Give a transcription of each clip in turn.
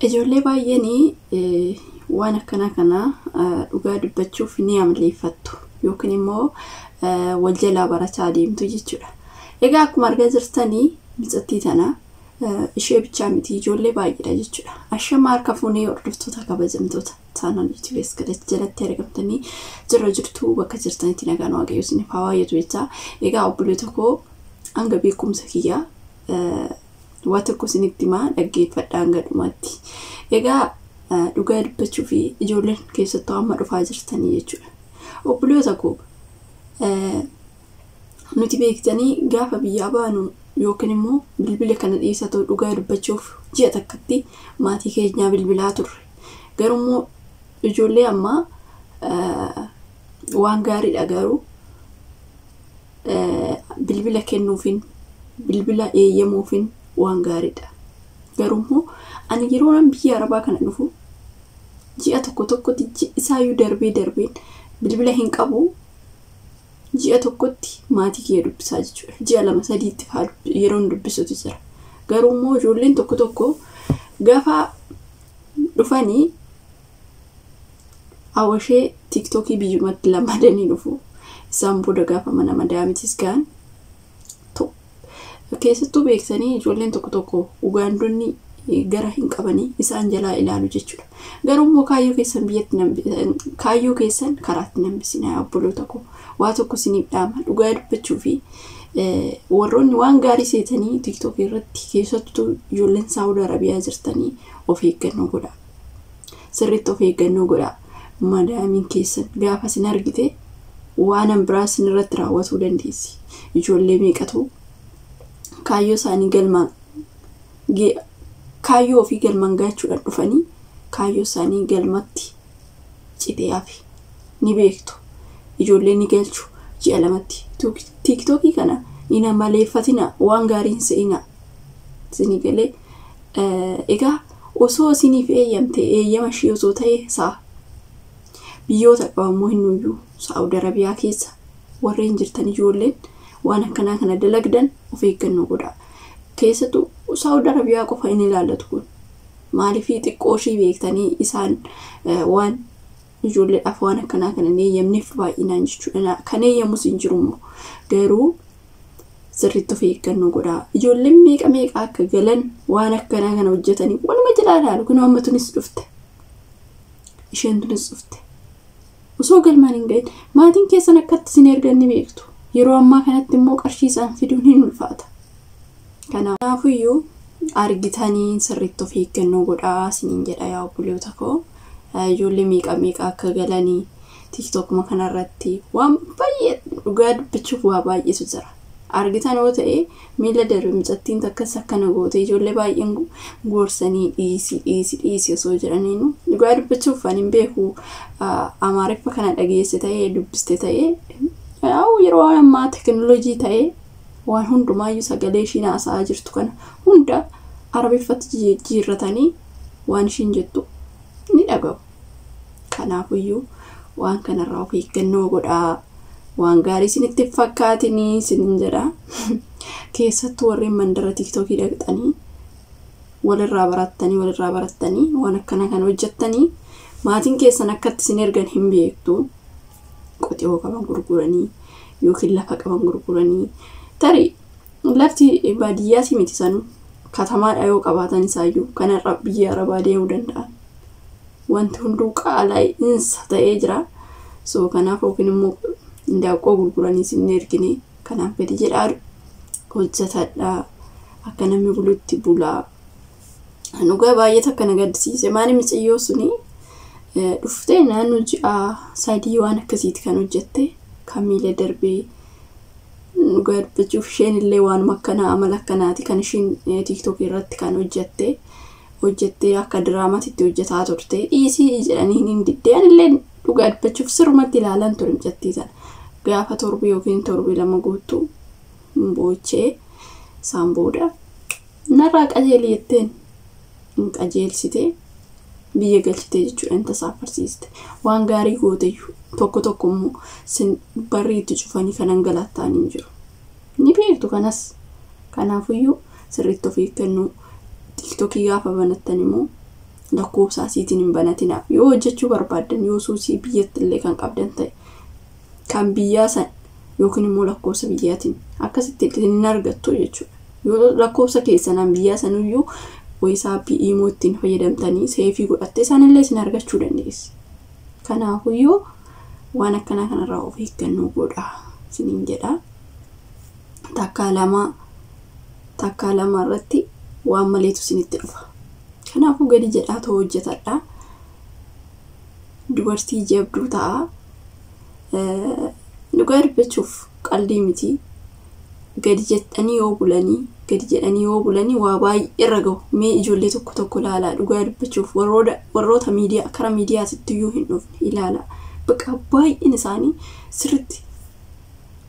Ijoollee baay'een waan akkanaa kana dhugaa dubbachuuf ni amaleeffattu yookiin immoo wal jalaa barataa deemtu jechuudha. Egaa akkuma argaa jirtanii micattii tana ishee bichaa miti, ijoollee baay'eedha jechuudha. Ashama harka fuunee, hordoftoota kabajamtoota channel YouTubees jalatti argamtanii jirra jirtu, bakka jirtanitti nagaan Waaqayyo isiniif haa baay'atu jecha. Egaa obboleessa koo, hanga beekumsa kiyyaa waa tokko isinitti himaa, dhaggeeffadhaa hanga dhumaatti. Egaa dhugaa dubbachuu fi ijoolleen keessattuu amma dhufaa jirtanii jechuudha. Obboleessa koo, nuti beektanii gaafa biyyaa baanu yookiin immoo bilbila kana dhiisatoo dhugaa dubbachuuf ji'a takkatti maatii keenyaa bilbilaa turre. Garuu ijoollee ammaa waan gaariidha, garuu bilbila kennuufin, bilbila eeyyamuufin waan gaariidha. Garuu immoo ani yeroo nan biyya arabaa kana dhufu ji'a tokko tokkotti isaayyuu darbee darbeen bilbila hin qabu, ji'a tokkotti maatii kiyya dubbisaa jechuudha. Ji'a 2 sadiitti fa'aa yeroon dubbisutu jira. Garuu immoo ijoolleen tokko tokko gaafa dhufanii hawashee TikTokii biyyumatti lamadanii dhufu. Isaan booda gaafa mana madaamitis ga'an, keessattuu beektanii ijoolleen tokko tokko Ugaandonni gara hin qabanii isaan jalaa ilaalu jechuudha. Garuu immoo kaayyoo keessan biyyatti, kaayyoo keessan karaatti nambisinaa, obboloota koo. Waa tokko isiniif dhaama, dhugaa dubbachuu fi warroonni waan gaarii seetanii TikTok irratti, keessattuu ijoolleen Saawud Arabiyaa jirtanii, of eeggannoo godhaa. Sirriitti of eeggannoo godhaa. Madaamiin keessan gaafa isin argite waan biraa isin irratti raawwatuu dandeessi. Ijoollee meeqatu kaayyoo isaanii galmaan, kaayyoo ofii galmaan gaachuudhaan dhufanii kaayyoo isaanii galmatti citee hafe ni beektu. Ijoollee ni galchu ji'a 2tti. TikTokii kana hin amaleeffatina, waan gaarii hin se'ina. Isinii galee? Egaa osoo isiniif eeyyamte, eeyyama ishee osoo ta'e saa biyyoota qabammoo hin nuyyuu Saa'ud Arabiyaa keessa warreen jirtan, ijoolleen waan akkanaa kana dalagdan of eeggannoo godhaa. Keessattuu Saa'ud Arabiyaa qofa hin ilaallatu kun. Maaliifii xiqqoo ishii beektanii isaan waan ijoolleedhaaf waan akkanaa kana hin eeyyamneef baay'inaan jechuudha. Kan eeyyamus hin jiru immoo, garuu sirriitti of eeggannoo godhaa. Ijoolleen meeqa meeqa akka galan waan akkanaa kana hojjetanii waluma jalaa ilaalu. Kun amma tunis dhufte. Isheen tunis dhufte. Osoo galmaan hin gahin maatiin keessan akkatti isin ergan ni beektu. Yeroo ammaa kanatti immoo qarshii isaan fiduun hin ulfaata. Kanaafuyyuu argitanii sirriitti of eeggannoo godhaa isiniin jedha, yaa obboleota koo. Ijoollee meeqa meeqa akka galanii TikTokuma kanarratti waan baay'ee, dhugaa dubbachuuf waa baay'eetu jira. Argitan yoo ta'e, miila darbe mucattiin takkas akkana goote, ijoollee baay'een gorsanii dhiisi dhiisi dhiisi osoo jedhaniinu, dhugaa dubbachuuf ani hin beeku, Amaariffa kana dhageesse ta'ee dubbiste ta'ee, yeroo ammaa teekinooloojii ta'ee waan hundumaayyuu sagalee ishiin haasa'aa jirtu kana hunda Arabiffatti jijjiirratanii waan ishiin jettu ni dhaga'u. Kanaafuyyuu waan kanarraa of eeggannoo godhaa. Waan gaarii isinitti fakkaatinii isinin jedha. Keessattuu warreen mandara TikTokii dhaqxanii walirraa barattanii walirraa barattanii waan akkana kana hojjettanii maatiin keessan akkatti isin ergan hin beektu. Qotiyoo qaban gurguranii yookiin lafa qaban gurguranii, tarii lafti baadiyyaati miti, sanuu katamaadha yoo qabaatan isaayyuu kanarra biyya arabaa deemuu danda'an. Wanti hunduu qaala'insa ta'ee jira. So kanaaf yookiin immoo indaaqqoo gurguranii isin ergine, kanaaf gadi jedhaa hojjetadhaa, akka namni bulutti bulaa. Dhugaa baay'ee takka na gaddisiise. Maali, micayyoo suni dhuftee naannoo ji'a 3 waan akkasiiti kan hojjette kan miila darbee. Dhugaa dubbachuuf isheen illee waanuma akkanaa, amala akkanaati kan isheen TikTok irratti kan hojjette. Hojjettee akka diraamaatti hojjetaa turte, dhiisii jedhanii hin diddee. Anillee dhugaa dubbachuuf sirrumatti ilaalan ture mucattii sana. Gaafa torbii yookiin torbii 2 guutuu boochee isaan booda narraa qajeeli jetteen hin qajeelsite, biyya galchitee jechuudha, hin tasaafarsiiste. Waan gaarii gooteyyuu tokko tokko immoo sin barrii itti cufanii kan hangalattaan hin jiru. Ni beektu kanas. Kanaafuyyuu sirriitti of eeggannoo. TikTokii gaafa banattan immoo Lakkoofsa asiitiin hin banatinaa. Yoo hojjechuu barbaaddan, yoo suusii biyyatti illee kan qabdan ta'e, kan biyyaa san yookiin immoo lakkoofsa biyyaatiin akkasitti hin argattu jechuudha. Yoo lakkoofsa keessanaan biyyaa sanuyyuu WhatsAppii, Imo ittiin fayyadamtanii save godhatte, isaanillee isin argachuu dandeessi. Kanaafuyyuu waan akkanaa kanarraa of eeggannoo godhaa isiniin jedha. Takkaa lama, takkaa lama irratti waan maleetu isinitti dhufa. Kanaafuu gadi jedhaa ta'uu hojjetadha. Dubartii jabduu ta'a. Dhugaa dubbachuuf qaldii miti. Gadi jedhanii yoo bulanii, gadi jedhanii yoo bulanii, waa baay'ee irra gahu. Mee ijoollee tokko tokko ilaalaa, dhugaa dubbachuuf warroota miidiyaa kara miidiyaatitti iyyuu hin dhufne ilaalaa. Bakka baay'een isaanii sirriitti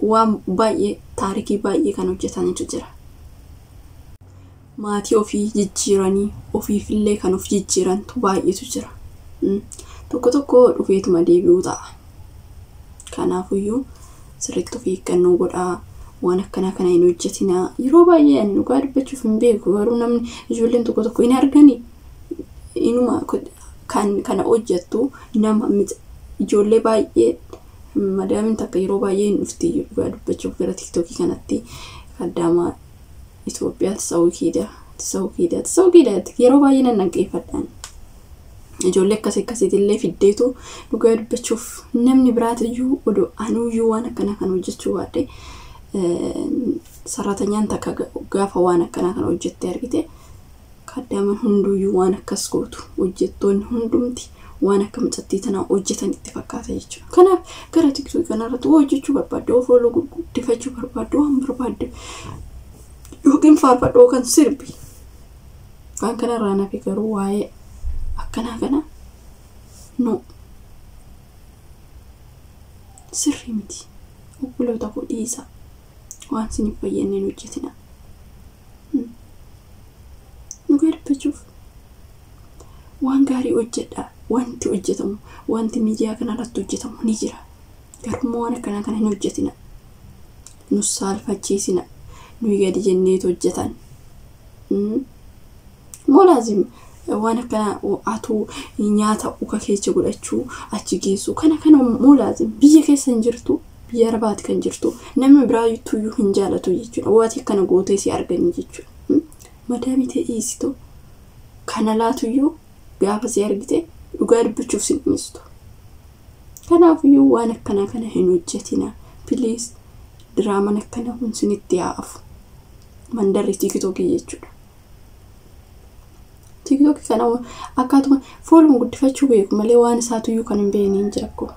waan baay'ee, taarikii baay'ee kan hojjetanitu jira. Maatii ofii jijjiiranii ofiifillee kan of jijjiirantu baay'eetu jira. Tokko tokko dhufeetuma deebi'uu ta'a. Kanaafuyyuu sirriitti of eeggannoo godhaa. Waan akkanaa kana hin hojjetinaa. Yeroo baay'ee ani dhugaa dubbachuuf hin beeku, garuu namni ijoolleen tokko tokko hin argani. Inuma kan kana hojjettu nama ijoollee baay'ee, madaamin takka yeroo baay'ee hin dhufti dhugaa dubbachuuf gara TikTokii kanatti, addaamaa Itoophiyaa tisa'uu kiida, tisa'uu kiida, tisa'uu kiida yeroo baay'ee nan dhaggeeffadhaan. Ijoollee akkas akkasiitillee fiddeetu, dhugaa dubbachuuf namni biraatiyyuu odoo anuuyyuu waan akkanaa kana hojjechuu baadhe, sarratanyaan takka gaafa waan akkanaa kana hojjettee argite, kaddaaman hunduyyuu waan akkas gootu, hojjettoonni hundumti waan akka mucattii tanaa hojjetan itti fakkaata jechuudha. Kanaaf gara TikTokii kanarratti waa hojjechuu barbaadde, of follow guddifachuu barbaadde, waan barbaadde yookiin faarfadhu yookaan sirbi. Waan kanarraa nafi garuu waa'ee akkanaa kana no, sirrii miti. Obboloota koo, dhiisa. Waan isiniif fayyadne hin hojjetina. Dhugaa dubbachuuf waan gaarii hojjedha. Wanti hojjetamu, wanti miidiyaa kanarratti hojjetamu ni jira. Garuu waan akkanaa kana hin hojjetina. Nus saalfachiisina. Nuyi gadi jenneetu hojjetan. Moo laazim waan akkanaa atuu nyaata uka keessa godhachuu achi geessu kana kana moo laazim? Biyya keessa hin jirtu, biyya Arabaati kan jirtu, namni biraa tuyyuu hin jaalatu jechuudha. Waati akkana gootee si arganii jechuudha. Madaamii ta'e dhiisitu kana laatuyyuu gaafa si argite dhugaa dubbachuuf si dhiistu. Kanaafiyyuu waan akkanaa kana hin hojjetina. Please, diraamaan akkanaa kun sinitti haa. Mandarri TikTokii jechuudha. TikTokii kana akkaatuma followuma guddifachuu beeku malee waan isaatuyyuu kan hin beekne hin jira akkuma.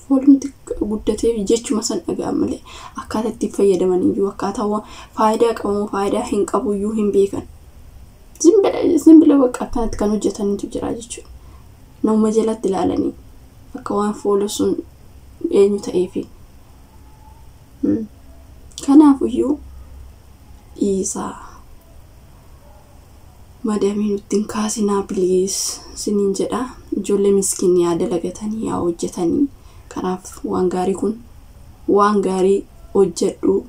Followumti guddatee jechuma san dhaga'an malee akkaataa ittiin fayyadaman iyyuu, akkaataa faayidaa qabamoo faayidaa hin qabu iyyuu hin beekan. Simbila bakka akkanatti kan hojjetanitu jira jechuudha. Nama jalatti ilaalanii akka waan follow sun eenyu ta'eefi. Kanaafiyyuu dhiisaa. Madamii nutti hin kaasinaa, please siniin jedha. Ijoollee miskiinni yaa dalagatanii, yaa hojjetanii. Kanaaf waan gaarii kun, waan gaarii hojjedhu,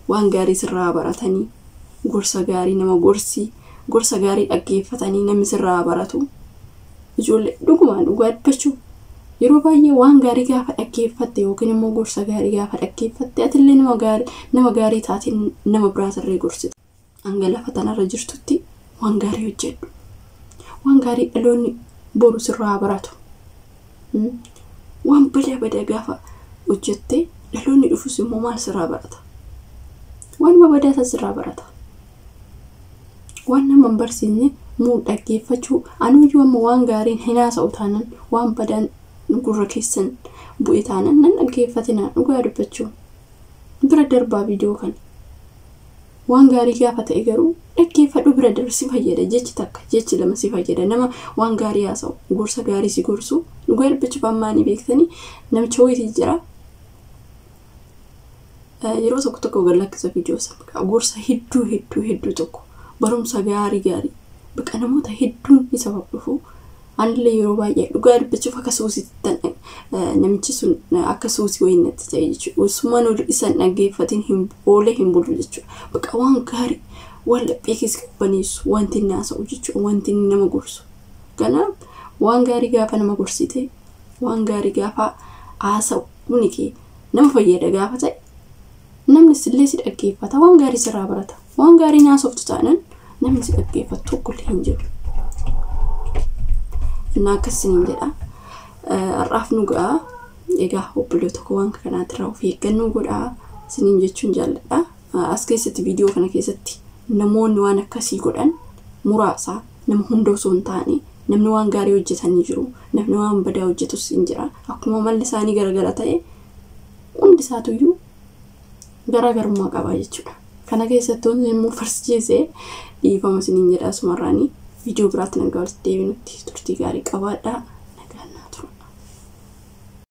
waan gaarii sirraa baratanii, gorsa gaarii nama gorsi, gorsa gaarii dhaggeeffatanii namni sirraa baratu. Ijoollee dhugumaan dhugaa dubbachuu yeroo baay'ee waan gaarii gaafa dhaggeeffatte yookiin immoo gorsa gaarii gaafa dhaggeeffatte, atillee nama gaarii, nama gaarii taateen nama biraatirree gorsita. Hanga lafa tanarra jirtutti waan gaarii hojjedhu. Waan gaarii dhaloonni boru sirraa baratu. Waan badaa badaa gaafa hojjette, dhaloonni dhufus immoo maal sirraa barata? Waanuma badaa san sirraa barata. Waan nama hin barsiisne muu dhaggeeffachuu, anuyyuu amma waan gaariin hin haasa'u taanan, waan badaan gurra keessan bu'e taanan nan dhaggeeffatina, dhugaa dubbachuu. Bira darbaa viidiyoo kana. Waan gaarii gaafa ta'e garuu dhaggeeffadhu, bira darbi, si fayyada. Jechi takka, jechi lama si fayyada. Nama waan gaarii haasa'u, gorsa gaarii si gorsu, dhugaa dubbachuuf ammaa ni beektanii, namicha wayitii jira. Yeroo tokko tokko gad lakkisa viidiyoo sana, gorsa hedduu hedduu hedduu tokko, barumsa gaarii gaarii, bakka namoota hedduun isa hordofu. Anillee yeroo baay'ee dhugaa dubbachuuf akka suusitti Namichi sun akka suusii wayii natti ta'e jechuudha. Osumaan isa hin dhaggeeffatin hin oolee hin bulu jechuudha. Bakka waan gaarii, waan laphee keessa qabbaneessu wanti inni haasa'u jechuudha. Wanti inni nama gorsu. Kanaaf waan gaarii gaafa nama gorsite, waan gaarii gaafa haasa'u kuni kee nama fayyada gaafa ta'e, namni sillee si dhaggeeffata, waan gaarii sirraa barata. Waan gaarii haasoftu taanaan namni si dhaggeeffatu tokkollee hin jiru. Innaa akkasiniin jedha. Har'aaf nu ga'a. Egaa obboloota koo, waan kanaatirraa of eeggannoo godhaa isiniin jechuun jaalladha. As keessatti, viidiyoo kana keessatti, namoonni waan akkasii godhan muraasa, nama hunda osoo hin taane. Namni waan gaarii hojjetanii jiru, namni waan badaa hojjetus hin jira. Akkuma malli isaanii garagara ta'e, hundi isaatuyyuu garaagarummaa qaba jechuudha. Kana keessatti wanti immoo farsiisee dhiifama isiniin jedha. Asumarraanii viidiyoo biraatti nagaa walitti deebinutti turtii gaarii qabaadhaa.